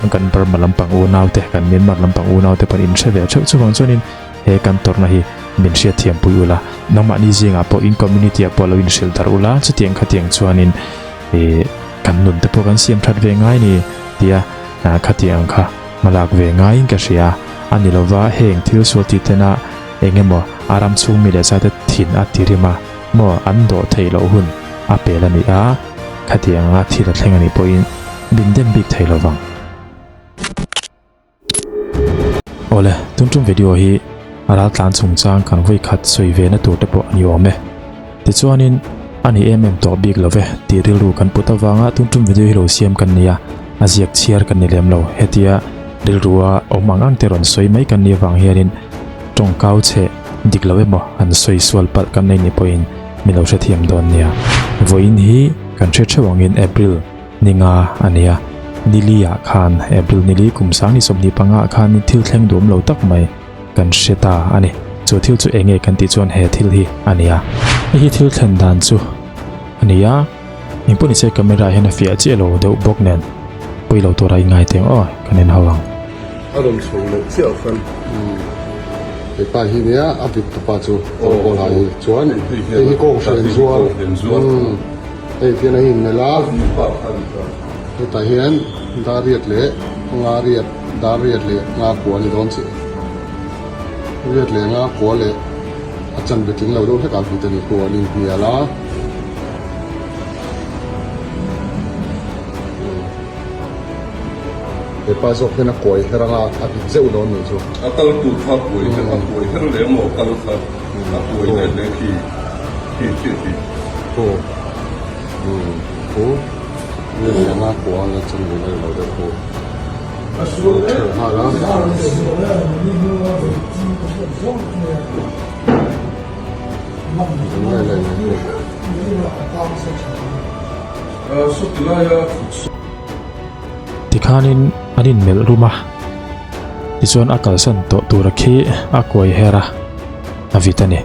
Kan Burma lampang unaute, kan Myanmar lampang unaute pawh in hre ve theuh chuvang chuanin he kan tawrhna hi min hriatthiam pui ula, nangmahni zingah pawh in community ah pawh lo inhrilh darh ula, chutiang khatiang chuanin ih kan nun te pawh kan siam that ve ngai ni tia khatiang ang kha hmalak ve ngaiin ka hria a ni lova, heng thil sual tih tena eng emaw a ram chhung mi leh zate thin a ti rim a maw an dawh theih loh hun a pel a ni a, khatiang anga thil a thleng a nih pawhin Min dem bik thei lovang. Awle, tun tum video hi a ral tlan chungchang kan vawi khat sawi ve na tur te pawh a ni awm e. Tichuanin, a ni em em tawh bik lo ve tih rilru kan put avanga tun tum video hi lo siam kan ni a, a ziak chhiar kan ni lem lo. Hetia rilru a awm ang ang te rawn sawi mai kan ni avang hianin tawngkau chhe dik lo emaw han sawi sual palh kan nei ni pawhin min lo hrethiam dawn nia. Vawiin hi kan hre theuh angin April. Ni nga a ni a, Nili ah khan April nili kum 2025 ah khan thil thleng duam lo tak mai kan hre ta a ni. Chu thil chu eng nge kan tih chuan he thil hi a ni a. Hei hi thil thlen dan chu a ni a, engpawh nise camera hian a fiah chiah lo deuh bawk nen pawi lo tura i ngai teng aw kan en ho ang. A rawn chho leh chiah khan he pa hi nia a vit tu pa chu kawng lai hi chuan hei hi kawng hrian zuar. Hei hian a inmelh a, hetah hian dar riat leh nga riat dar riat leh nga kua a ni dawn chiah. Riat leh nga kua leh a chanve tling lo deuh hlek ah vit a ni kua an inhnial a. Hepa zawk hian a kuai her anga a vit zeuh dawn nih chu. A kal tur kha kuai her a kuai her leh maw kal kha a kuai leh hle khi khi khi khi. Khu umm khu riat leh nga kua la chan ve leh lo deuh khu a theuh nghal a. Tikhanin an inmelh rum a, tichuan a kalsan tawh tura khi a kuai her a, a vit a ni.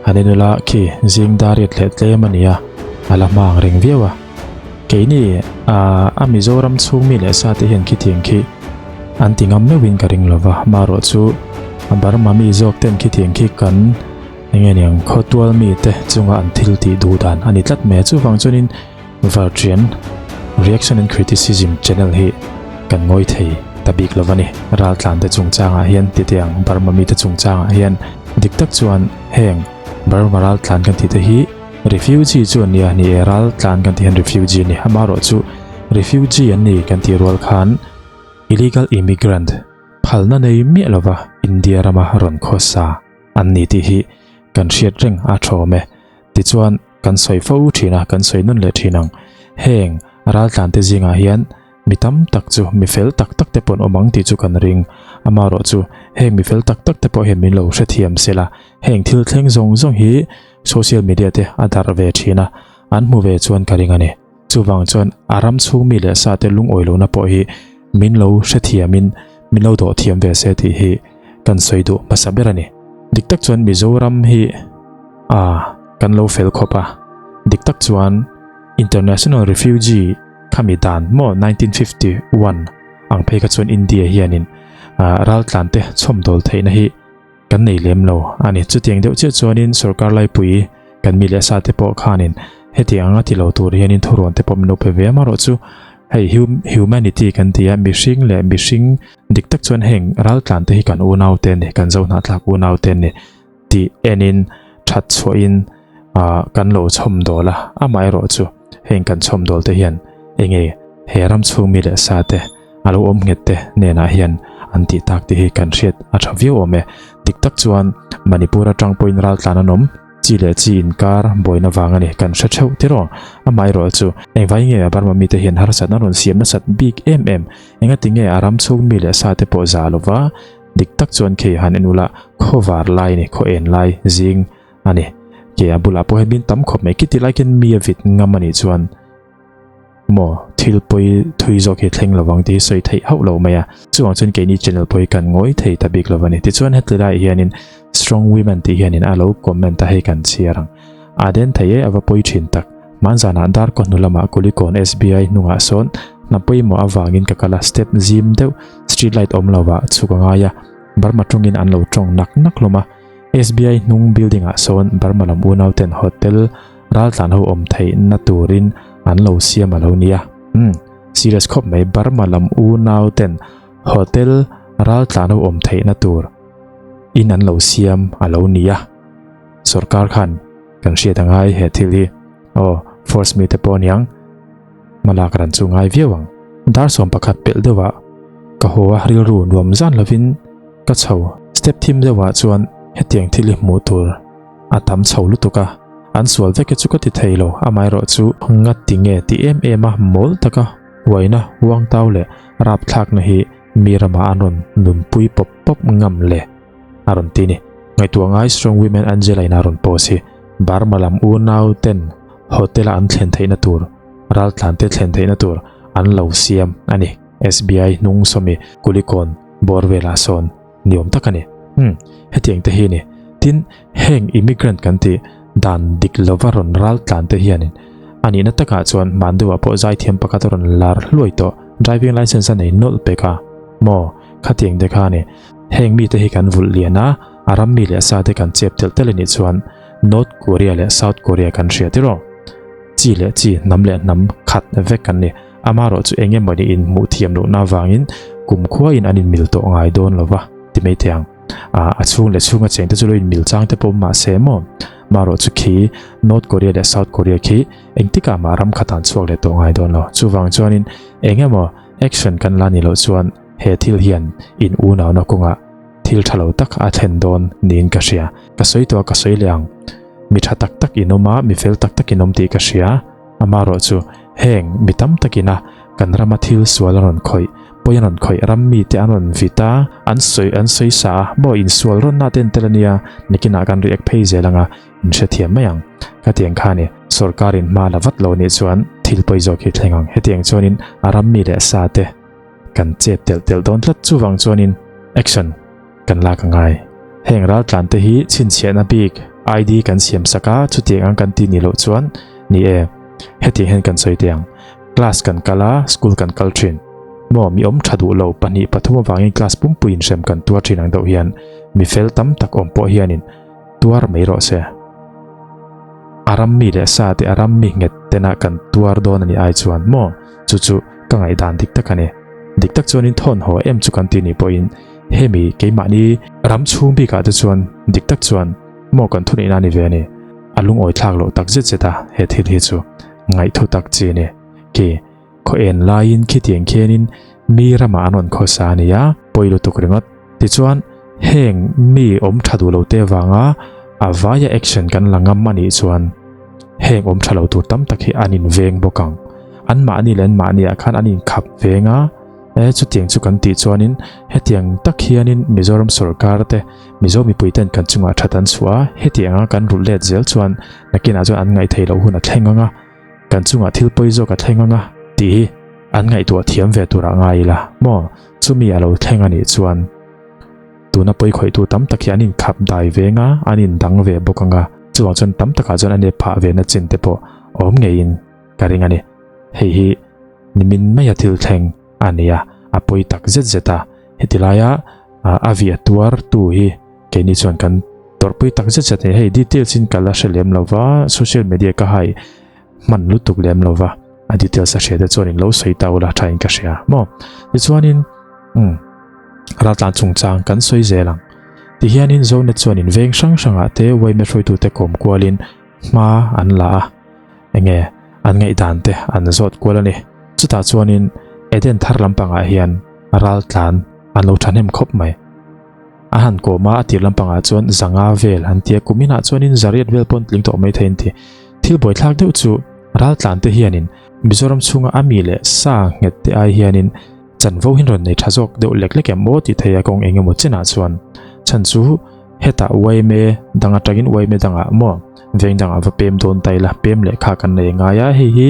An inula khi zing dar riat leh tlem a ni a, a la hma ang reng viau a. Keini a Mizoram chhung mi leh sa te hian khitiang khi an ti ngam meuhin ka ring lova, marawhchu a Burma mi zawk ten khitiang khi kan Eng nge niang khawtual mite chunga an thil tih duh dan a ni tlat mai a, chuvang chuanin Vartian Reaction and Criticism channel hi kan ngawi thei ta bik lo a ni. Raltlante chungchangah hian titiang Burma mite chungchangah hian dik tak chuan heng Burma raltlan kan tih te hi refugee chu an nia, ni e raltlan kan tih hian refugee a ni, amaherawhchu refugee an ni kan tih rual khan illegal immigrant phalna nei miah lova India rama rawn khawsa an ni tih hi kan hriat reng a thawm e. Tichuan, kan sawi fo thin a, kan sawi nun leh thin ang. Heng raltlante zingah hian mi tam tak chu mi fel tak tak te pawh an awm ang tih chu kan ring. Amaherawhchu, heng mi fel tak tak te pawh hian min lo hrethiam sela, heng thil thleng zawng zawng hi social media te a darh ve thin a, an hmu ve chuan ka ring a ni. Chuvang chuan a ram chhung mi leh sa te lungawi lohna pawh hi min lo hrethiamin min lo dawh thiam ve se tih hi kan sawi duh hmasa ber a ni. Dik tak chuan Mizoram hi a kan lo fel khawp a, dik tak chuan International Refugee khami dan maw 1951 ang phei kha chuan India hianin raltlante chhawmdawl theihna hi kan nei lem lo a ni. Chutiang deuh chiah chuanin sorkar laipui kan mi leh sa te pawh khanin hetiang anga ti lo tur hianin thurawn te pawh min lo pe ve a, amaherawhchu hei humanity kan ti a, mihring leh mihring dik tak chuan heng raltlan te hi kan unau te an ni, kan zohnahthlak unau te an ni tih enin that chhuahin ah kan lo chhawmdawl a, amaherawhchu heng kan chhawmdawl te hian enge he ram chhung mi leh sa te A lo awm nghet te nenah hian an tih tak te hi kan hriat a tha viau awm e. Dik tak chuan Manipur atang pawhin raltlan an awm, chi leh chi inkar buaina vang a ni kan hre theuh tiraw. Amaherawh chu engvai nge a Burma mite hian harsatna rawn siam nasat bik em em? Engati nge a ram chhung mi leh sa te pawh za lova? Dik tak chuan khei han en ula khawvar lai ni, khaw en lai zing a ni. Ke a bulah pawh hian min tam khawp mai, khiti lai khian mi a vit ngam a nih chuan. Maw, thil pawi thui zawk hi thleng lovang tih hi sawi theih hauh lo mai a. Chuvang chuan keini channel pawh hi kan ngawi thei ta bik lo a ni. Tichuan heti laiah hianin Strong Women tih hianin a lo comment a hei kan chhiar ang. A den thei e, a va pawi thin tak. Hmanzanah Darkaw hnu lamah Kulikawn SBI hnungah sawn Hna pawimawh avangin ka kal a, step zim deuh street light awm lo ah chhuk a ngai a, Burma tawngin an lo tawng nak nak hlawm a. SBI hnung building ah sawn Burma lam unau ten hotel raltlan ho awm theih na turin an lo siam a lo nia. Umm, serious khawp mai Burma lam unau ten hotel raltlan ho awm theih na tur in an lo siam a lo nia. Sorkar khan kan hriat a ngai he thil hi. Aw, force mi te pawh aniang. Hmalak ran chu ngai viau ang. Dar 11 pelh deuhah ka haw a rilru nuam zan lovin ka chho. Step thim deuhah chuan hetiang thil hi hmuh tur a tam chho lutuk a, an sual vek hi chu ka ti thei lo. Amaherawh chu ngati nge ti em em a mawl taka huaina huangtau leh rapthlakna hi mi ramah an rawn nunpui pawp pawp ngam le a rawn ti ni. Ngaihtuah ngai Strong Women Angela in a rawn post hi Burma lam unau ten Hotel a an thlen theihna tur, raltlan te thlen theihna tur an lo siam a ni. SBI hnung sawmi Kulikawn bawr velah sawn ni awm tak a ni. Umm, hetiang te hi a ni. Tin, heng immigrant kan tih dan dik lova rawn raltlan te hianin a nihna takah chuan hman deuhah pawh zaithiam pakhat a rawn lar hluai tawh, driving license a nei nawlh pek a maw? Khatiang te kha a ni. Heng mite hi kan vulh lian a, a ram mi leh sa te kan chep telh telh a nih chuan North Korea leh South Korea kan hria tir aw. Chi leh chi, hnam leh hnam khat vek kan ni. Amaherawh chu eng emawni in hmuh thiam lohna avangin kumkhuain an inmil tawh ngai dawn lo va ti mai thei ang. A chhung leh chhunga cheng te chu lo inmil chang te pawh mah se maw? Amaherawh chu khi North Korea leh South Korea khi engtikah mah ram khat an chhuak leh tawh ngai dawn lo. Chuvang chuanin eng emaw action kan la ni loh chuan he thil hian in unauna kawngah Thil tha lo tak a thlen dawn niin ka hria. Ka sawi tawh a ka sawi leh ang. Mi tha tak tak in awm a, mi fel tak tak in awm tih ka hria. Amaherawh chu heng mi tam takin a kan rama thil sual an rawn khawih, pawi an rawn khawih, ram mite an rawn vit a, an sawi an sawi sa a, maw insual rawnna te an tel a nia, nikinah kan react phei zel ang a, in hrethiam mai ang. Ka tiang kha ni, sorkarin hma la vat lo nih chuan thil pawi zawk hi thleng ang. Hetiang chuanin a ram mi leh sa te. Kan chet telh telh dawn tlat chuvang chuanin action kan lak a ngai. Heng raltlan te hi chhinchhiahna bik ID kan siam sak a, chutiang ang kan ti ni loh chuan ni e, hetiang hian kan sawi teh ang. Class kan kal a, school kan kal thin. Maw mi awm tha duh lo pahnih pathum avangin class pumpui inhrem kan tuar thin ang deuh hian mi fel tam tak awm pawh hianin tuar mai rawh se. A ram mi leh sa te a ram mi nghet tena kan tuar dawn a nih ai chuan maw chu chu ka ngaihdan dik tak a ni. Dik tak chuanin thawn haw em chu kan ti nih pawhin hemi keimahni ram chhung bikah te chuan dik tak chuan maw kan thuneihna a ni ve a ni. A lungawi thlak loh tak zet zet a he thil hi chu ngaihthu tak chi a ni. Ki khaw en laiin khitiang khianin mi ramah an rawn khawsa a ni a, pawi lutuk ringawt. Tichuan heng mi awm tha duh lo te avanga a vaia action kan la ngam a nih chuan heng awm tha lo tur tam tak hi an inveng bawk ang. An mahni leh an mahniah khan an inkhap veng a, e chutiang chu kan tih chuanin hetiang tak hianin Mizoram sorkar te Mizo mipui ten kan chungah that an chhuah a, hetianga kan rulh let zel chuan nakinah chuan an ngaihtheih loh hun a thleng ang a, kan chungah thil pawi zawk a thleng ang a tih hi an ngaihtuah thiam ve turah ngai ila maw? Chumi a lo thleng a nih chuan tuna pawi khawihtu tam tak hi an inkhap dai veng a, an indang ve bawk ang a, chuvang chuan tam takah chuan a nep phah ve na chin te pawh awm ngeiin ka ring a ni. Hei hi nimin maia thil thleng a ni a, a pawi tak zet zet a, heti laia a vih a tuar tu hi keini chuan kan tawrhpui tak zet zet a ni. Hei details in ka la hre lem lo va, social media ka hai hman lutuk lem lo va, a details a hria te chuan in lo sawi ta ula tha in ka hria maw. Tichuanin umm raltlan chungchang kan sawi zel ang. Tihianin Zonet chuan in veng hrang hrangah te yma hruaitute kawm kualin hma an la a, enge an ngaihdan te an zawt kual a ni. Chutah chuanin Eden thar lampangah hian raltlan an lo thahnem khawp mai. A han kawm a, a tir lampangah chuan zanga vel an ti a, kum inah chuanin zariat vel pawn tling tawh mai thei an ti. Thil buaithlak deuh chu raltlan te hianin Mizoram chhunga a mi leh sa nghet te ai hianin chanvo hin rawn nei tha zawk deuh lek lek em aw tih thei a kawng eng emaw chinah chuan chhan chu hetah yma dang atangin yma dangah maw veng dangah va pem dawn ta ila pem lehkha kan nei ngai a hei hi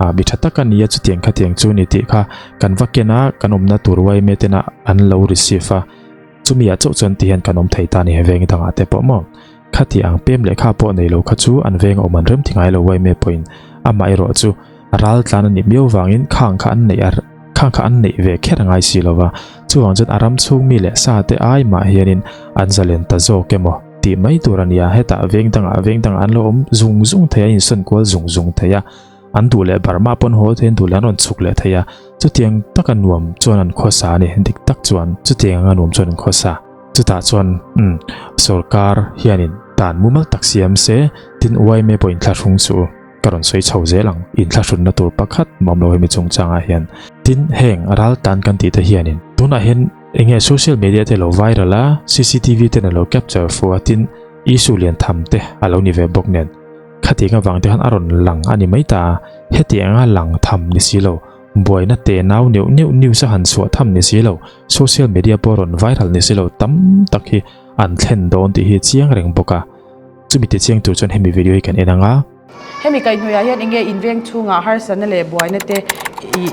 ah mi tha tak a ni a chutiang khatiang chu ni tih kha kan va ken a kan awmna tur yma tena an lo receive a chumi ah chauh chuan ti hian kan awm thei ta a ni veng dangah te pawh maw khati ang pem lehkha pawh nei lo kha chu an veng awm an rem ti ngai lo yma pawhin amaherawhchu. Ral tlan a nih miau vangin khang kha an neih a khang kha an neih ve kher a ngai si lo va, chuvang chuan a ram chhung mi leh sa te ai mah hianin an zalen ta zawk emaw tih mai tur a nia, hetah veng dangah veng dangah an lo awm zung zung thei a, insawn kual zung zung thei a, an duh leh Burma pawn haw thei an duh leh an rawn chhuk leh thei a, chutiang taka nuam chuan an khawsa a ni, dik tak chuan chutiang anga nuam chuan an khawsa. Chutah chuan umm sorkar hianin dan mumal tak siam se, tin yma pawh inthlahrung suh u. Ka rawn sawi chho zel ang, inthlahrunna tur pakhat mawm lo hemi chungchangah hian. Tin, heng ral tan kan tih te hianin tunah hian eng nge social media te lo viral a, cctv ten a lo capture fu a, tin issue lian tham te a lo ni ve bawk nen. Khatiang avang te khan a rawn lang a ni mai ta a, hetiang anga lang tham ni si lo, buaina te nau neuh neuh news a han chhuah tham ni si lo, social media pawh rawn viral ni si lo tam tak hi an thlen dawn tih hi chiang reng bawk a. Chumi ti chiang tur chuan hemi video hi kan en ang a. Hemi kaihhnawihah hian enge inveng chhungah harsatna leh buaina te i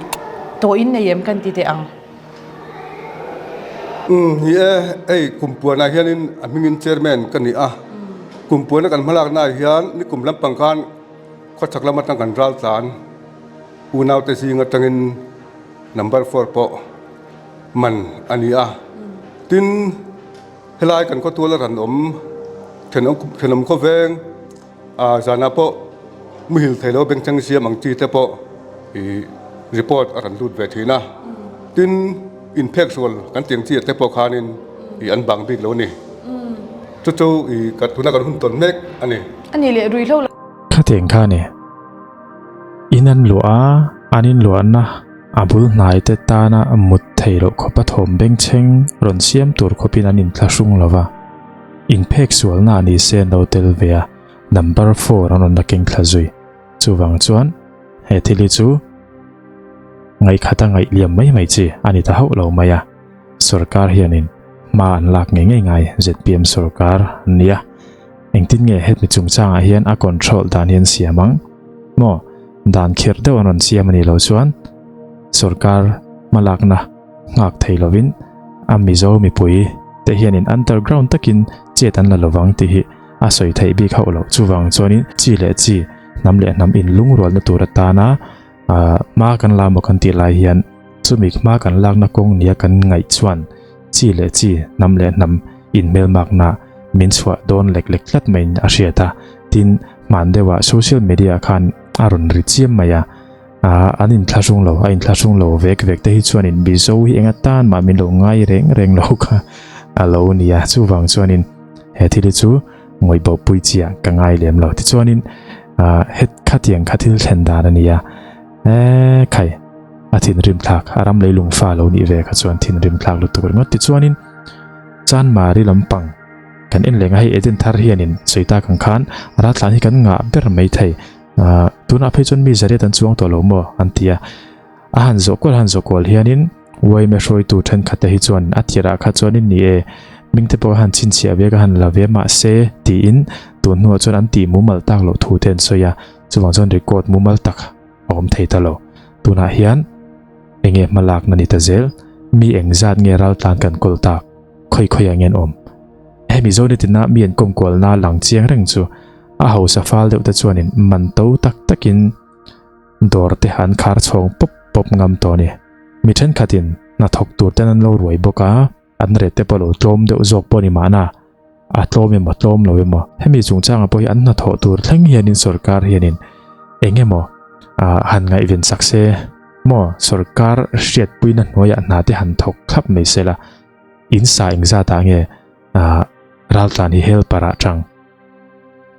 tawh in nei em kan ti teh ang? Umm ni e, hei kumpuanah hianin a hmingin chairman ka ni a, kumpuana kan hmalaknaah hian nikum lampang khan khawchhak lam atang kan ral tlan unaute zing atangin number four pawh man a ni a, tin helai kan khawtual a ran awm thenawm thenawm khawveng. A zanah pawh muhil thei lo bengchheng siam ang chi te pawh ih report a rawn lut ve thin a, tin inphek sual kan tih ang chi ah te pawh khanin ih an bang bik lo a ni. Chu chu ih ka tuna kan hun tawn mek a ni. A nih leh ruihhlo lo. Khatiang kha a ni. In an luah a, an inluahna a bul hnai te tana mut thei loh khawpa thawm bengchheng rawn siam tur khawpin an inthlahrung lo va. Inphek sualna a ni se an lo tel ve a, number four an rawn la keng thla zui. Chuvang chuan he thil hi chu ngaihkhat a ngaih liam mai mai chi a ni ta hauh lo mai a, sorkar hianin hma an lak ngei ngei ngai zpm sorkar an ni a, engtin nge hemi chungchangah hian a control dan hi an siam ang maw? Dan khirh deuh an rawn siam a nih loh chuan sorkar hmalakna nghak thei lovin a Mizo mipui te hianin underground takin chet an la lovang tih hi a sawi theih bik hauh loh. Chuvang chuanin chi leh chi, hnam leh hnam inlungrualna tur atana hma kan la maw kan tih lai hian chumi hma kan lakna kawng nia kan ngaih chuan chi leh chi, hnam leh hnam inhmelmakna min chhuah dawn lek lek tlat maiin a hriat a. Tin, hman deuhah social media khan a rawn ri chiam mai a. Ahh an inthlahrung lo, a inthlahrung lo vek vek te hi chuanin Mizo hi eng atan mah min lo ngai reng reng lo kha a lo ni a, chuvang chuanin he thil hi chu ngawih bo pui chiah ka ngai lem lo. Tichuanin ahh het khatiang kha thil thlen dan a ni a, eee khai a thinrim thlak, a ram leilung fa lo nih ve kha chuan thinrim thlak lutuk ringawt. Tichuanin Chanmari lampang kan en leng a, hei Eden thar hianin sawi tak ang khan Ratlan hi kan ngah ber maithei. Ahh tunah phei chuan mi zariat an chuang tawh lo maw an ti a, a han zawh kual han zawh kual hianin yma hruaitu thenkhat te hi chuan a tirah kha chuanin ni e hming te pawh a han chhinchhiah ve ka han la ve mahse tiin tun hnuah chuan an tih mumal tak loh thu te an sawi a, chuvang chuan record mumal tak a awm thei ta lo. Tunah hian enge hmalakna ni ta zel, mi engzat nge raltlan kan kawl tak, khawi khawiah nge an awm? Hemi Zone tina mi an kawm kualna lang chiang reng chu A hausa fal deuh te chuanin man to tak takin dawr te an khar chhawng pawp pawp ngam tawh a ni. Mi thenkhatin hnathawk tur ten an lo ruai bawk a, an rate te pawh lo tlawm deuh zawk pawh a ni mahna, a tlawm emaw tlawm lo emaw. Hemi chungchangah pawh hi an hnathawh tur thleng hianin sorkar hianin eng emaw han ngaihven sak se maw sorkar hriatpuina hnuaiah hna te han thawk thlap mai sela, in sa engzatah nge raltlan hi helper ah tang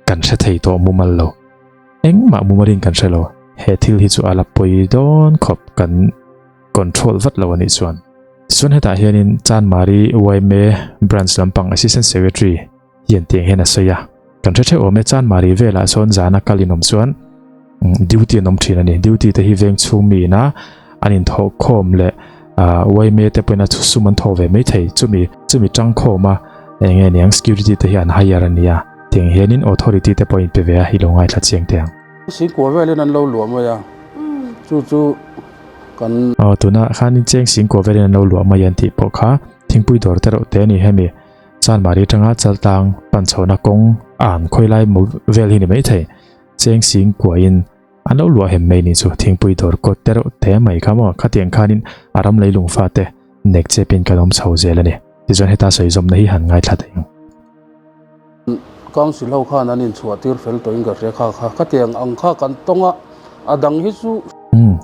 kan hre thei tawh mumal lo engmah mumalin kan hre lo he thil hi chu a la pawi dawn khawp kan control vat lo anih chuan chuan hetah hianin Chanmari yma branch lampang assistant secretary hian tiang hian a sawi a kan hre theuh awm e Chanmari velah sawn zana kal in awm chuan duty an awm thin a ni duty te hi veng chhung mi ina an inthawh khawm leh yma te pawhin a sum an thawh ve mai thei chumi chumi tang khawm a eng nge niang security te hi an hire a nia tiang hianin authority te pawh in pe ve a i lo ngaithla chiang teh ang. Singkua velin an lo luah mai a chu chu kan. Aw tuna khanin cheng singkua velin an lo luah mai an tih pawh kha thingpui dawr te reuh te a ni hemi Chanmari atanga Chaltlang pan chhohna kawng an khawilai vel hi ni maithei. Cheng sing kuahin An lo luah hem mai ni chu thingpui dawr kawt te reuh te mai kha maw khatiang khanin a ram leilung fate nek chepin kan awm chho zel a ni. Tichuan heta sawi zawmna hi han ngaithla thei ang. Council ho khan an inchhuah tir fel tawhin ka hria kha kha khatiang ang kha kan tawng a, a dang hi chu. Umm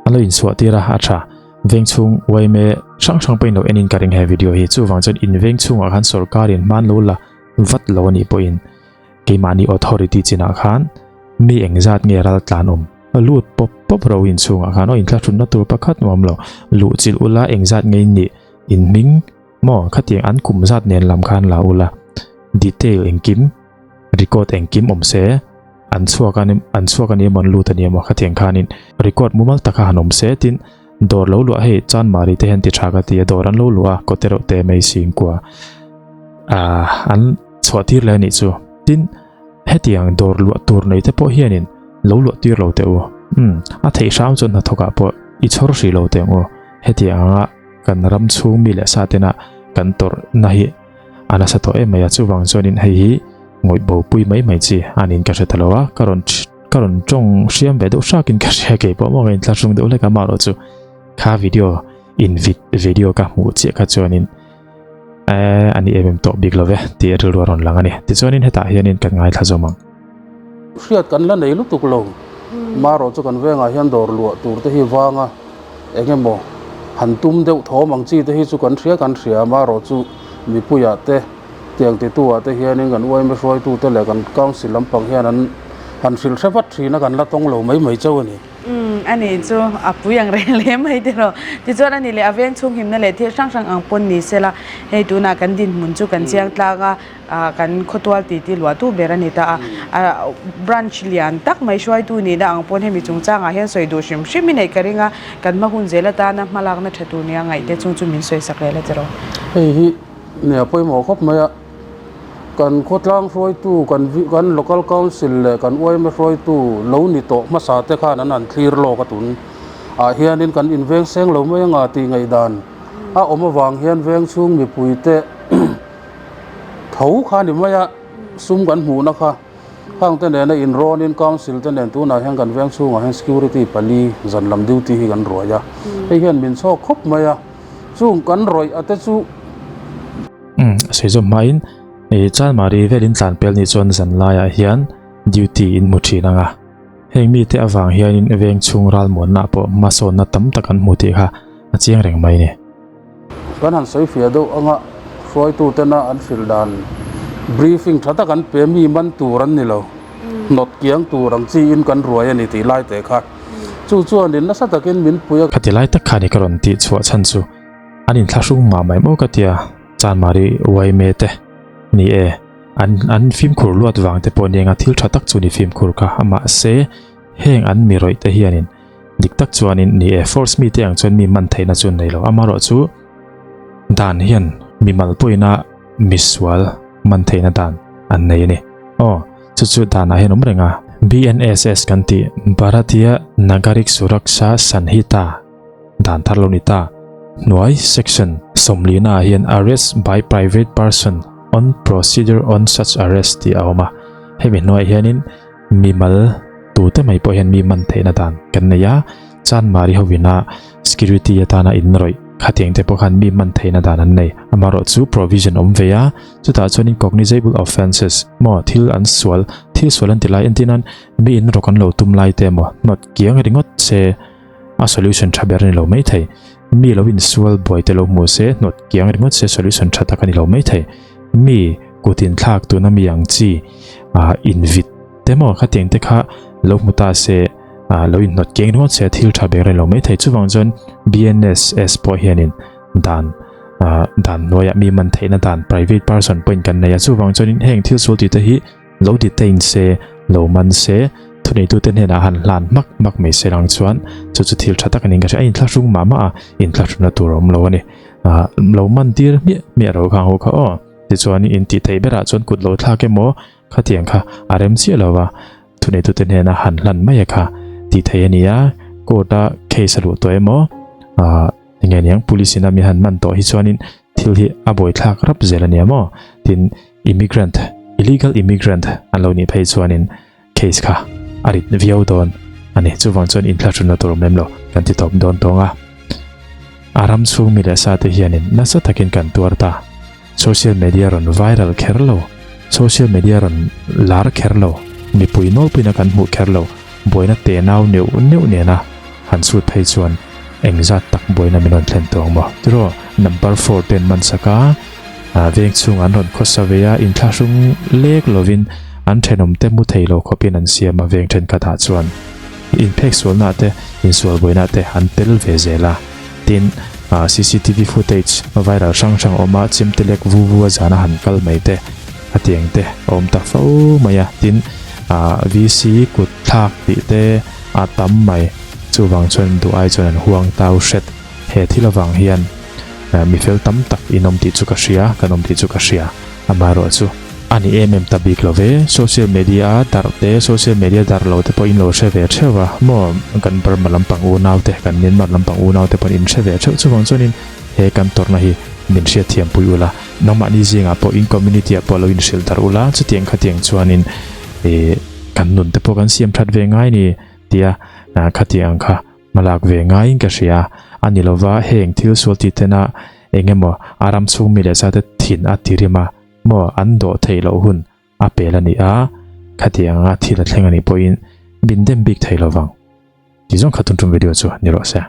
an lo inchhuah tir a, a tha. Veng chhung yma hrang hrang pawhin lo enin ka ring he video hi. Chuvang chuan in veng chhungah khan sorkarin hman lo la vat lo a nih pawhin keimahni authority chinah khan mi engzat nge ral tlan awm lut pawp pawp ro inchhungah khan aw inthlahrunna tur pakhat nuam lo luh chilh ula engzat nge in nih in hming maw khatiang an kum zat nen lam khan la ula detail engkim record engkim awm se an chhuak a an chhuak a ni emaw an lut a ni emaw khatiang khanin record mumal taka han awm se tin dawr lo luah hei chanmari te hian ti tha ka ti a dawr an lo luah a kawte reuh te mai singkua ah an chhuah tir leh a nih chu tin hetiang dawr luah tur nei te pawh hianin lo luah tir lo teh u umm a theih hram chuan hnathawk ah pawh i chhawr hrih lo teh ang u hetiang anga kan ram chhung mi leh sa tena kan tawrh na hi a nasa tawh em mai a chuvang chuanin hei hi ngawih bo pui mai mai chi a niin ka hre ta lo a ka rawn ka rawn tawng hriam ve deuh hrakin ka hria kei pawh maw ka inthlahrung deuh hlek a amaherawhchu kha video in vid video ka hmuh chiah kha chuanin Eh, ani em em tawh bik lo ve tih rilru a rawn lang a ni. Tichuanin hetah hianin kan ngaithla zawm ang. Hriat kan la nei lutuk lo. Marawh chu kan vengah hian dawr luah tur te hi vanga eng emaw han tum deuh thawm ang chi te hi chu kan hria kan hria. Marawh chu mipuiah te, tiang tituah te hianin kan uaime hruaitute leh kan council lampang hian an han hrilh hre vat thin a, kan la tawng lo mai mai chauh a ni. Umm a nih chu a pui ang reng hle mai te rawh. Tichuan a nih leh a veng chhung himna leh thil hrang hrang ang pawn ni sela hei tunah kan dinhmun chu kan chiang tlang a, ah kan khawtual titi luahtu ber a ni ta a. Ah branch lian tak mai hruaitu nihna ang pawn hemi chungchangah hian sawi duh hrim hrim i neih ka ring a, kan hma hun zel atana hmalakna tha tur nia ngaih te chung chu min sawi sak leh la tiraw. Hei hi nia pawimawh khawp mai a. Kan khawtlang hruaitu, kan kan local council leh kan yma hruaitu lo ni tawh hmasa te khan an han thlir lawk a tun ah hianin kan inveng seng lo mai anga tih ngaihdan a awm avang hian veng chhung mipui te tho kha ni mai a, sum kan hmuhna kha khang te nena inrawnin council te nen tunah hian kan veng chhungah hian security pali zan lam duty hi kan ruai a, hei hian min chhawk khawp mai a, chung kan rawih a te chu. Umm a sawi zawm hmain ih Chanmari velin tlan pel nih chuan zan laiah hian duty in hmu thin ang a, heng mite avang hianin veng chhung ralmuanna pawh hmasawnna tam tak an hmu tih kha a chiang reng mai a ni. Kan han sawi fiah deuh anga hruaitutena an hrilh dan briefing tha tak an pe mi man tur an ni lo, hnawt kiang tur ang chiin kan ruai a ni tih lai teh kha chu chuanin nasa takin min pui a. Khati lai tak khan i ka rawn tih chhuah chhan chu. An inthlahrung mah mai maw ka tia, Chanmari Uaime te ni e, an an fimkhur luat vang te pawh ni anga thil tha tak chu ni fimkhur kha, mahse heng an mi rawih te hianin dik tak chuanin ni e force mi te ang chuan mi man theihna chu an nei lo, amaherawh chu dan hian mimal pawhina misual man theihna dan an nei a ni. Aw chu chu danah hian awm reng a, BNSS kan tih Bharatiya Nagarik Suraksha Sanhita, Dan thar lo ni ta. Hnuai section sawmlina ah hian arrest by private person on procedure on such arrest tih a awm a. Hemi hnuaiah hianin mimal tute mai pawh hian mi man theihna dan kan nei a, Chanmari hovina security atana in rawih khatiang te pawh khan mi man theihna dan an nei. Amaherawh chu provision awm ve a, chutah chuanin cognizable offences maw thil an sual thil sual an ti lai entir nan mi in rawk an lo tum lai te emaw hnawt kiang ringawt se A solution tha ber a ni lo mai thei. Mi lo insual buai te lo hmu se, hnawt kiang ringawt se solution tha tak a ni lo mai thei. Mi kut inthlak tuna mi ang chi ah invit te maw khatiang te kha lo hmu ta se ah lo inhnawt kiang ringawt se thil tha ber a ni lo mai thei. Chuvang chuan BNSS pawh hianin dan ah dan hnuaiah mi man theihna dan private person pawhin kan nei a. Chuvang chuanin heng thil sual tih te hi Lo detain se, lo man se, thuneitute hnenah han hlan hmak hmak mai se lang chuan chu chu thil tha tak a niin ka hria. A inthlahrung mah mah a, inthlahrunna tur a awm lo a ni. Ah, lo man tir hmiah hmiah ro kha ang ho kha aw. Tichuan in tih theih berah chuan kut lo thlak emaw khatiang kha a rem chiah lo va, thuneitute hnena han hlan mai a kha tih theih a ni a, court a case a luh tawh emaw, ah, eng nge niang police in a mi han man tawh hi chuanin thil hi a buaithlak rap zel a nia maw? Tin, immigrant, illegal immigrant an lo nih phei chuanin case kha a rit viau dawn a ni. a ni. Chuvang chuan inthlahrunna tur awm lem lo kan ti tawp dawn tawng a. A ram chhung mi leh sa te hianin nasa takin kan tuar ta. Social media rawn viral kher lo, social media rawn lar kher lo, mipui nawlpuina kan hmuh kher lo, buaina tenau neuh neuh nena han chhut phei chuan engzat tak buaina min rawn thlen tawh ang maw? Tiraw, number four ten man sak a, veng chhung an rawn khawsa ve a, inthlahrung lek lovin an thenawmte mu thei lo khawpin an siam a veng thenkhatah chuan inphek sualnaah te, insual buainaah te an tel ve zel a. Tin, cctv footage viral hrang hrang awm a, chemte lek vu vu a zana han kal mai te, a tiang te a awm ta fo mai a. Tin, VC kut thlak tih te a tam mai. Chuvang chuan duh ai chuan an huang tau hret. He thil avang hian mi fel tam tak in awm tih chu ka hria, kan awm tih chu ka hria. Amaherawh chu a ni em em ta bik lo ve, social media a darh te, social media darh lo te pawh in lo hre ve theuh a, maw kan Burma lampang unau te, kan Myanmar lampang unau te pawh in hre ve theuh chuvang chuanin he kan tawrhna hi min hriatthiam pui ula, nangmahni zingah pawh in community ah pawh lo inhrilh darh ula, chutiang khatiang chuanin ih kan nun te pawh kan siam that ve ngai ni tia khatiang ang kha hmalak ve ngaiin ka hria a ni lova heng thil sual tih tena eng emaw a ram chhung mi leh zate thin a ti rim a maw an dawh theih loh hun a pel a ni a, khatiang anga thil a thleng a nih pawhin min dem bik thei lovang tih zawng kha tun tum video chu ni rawh se.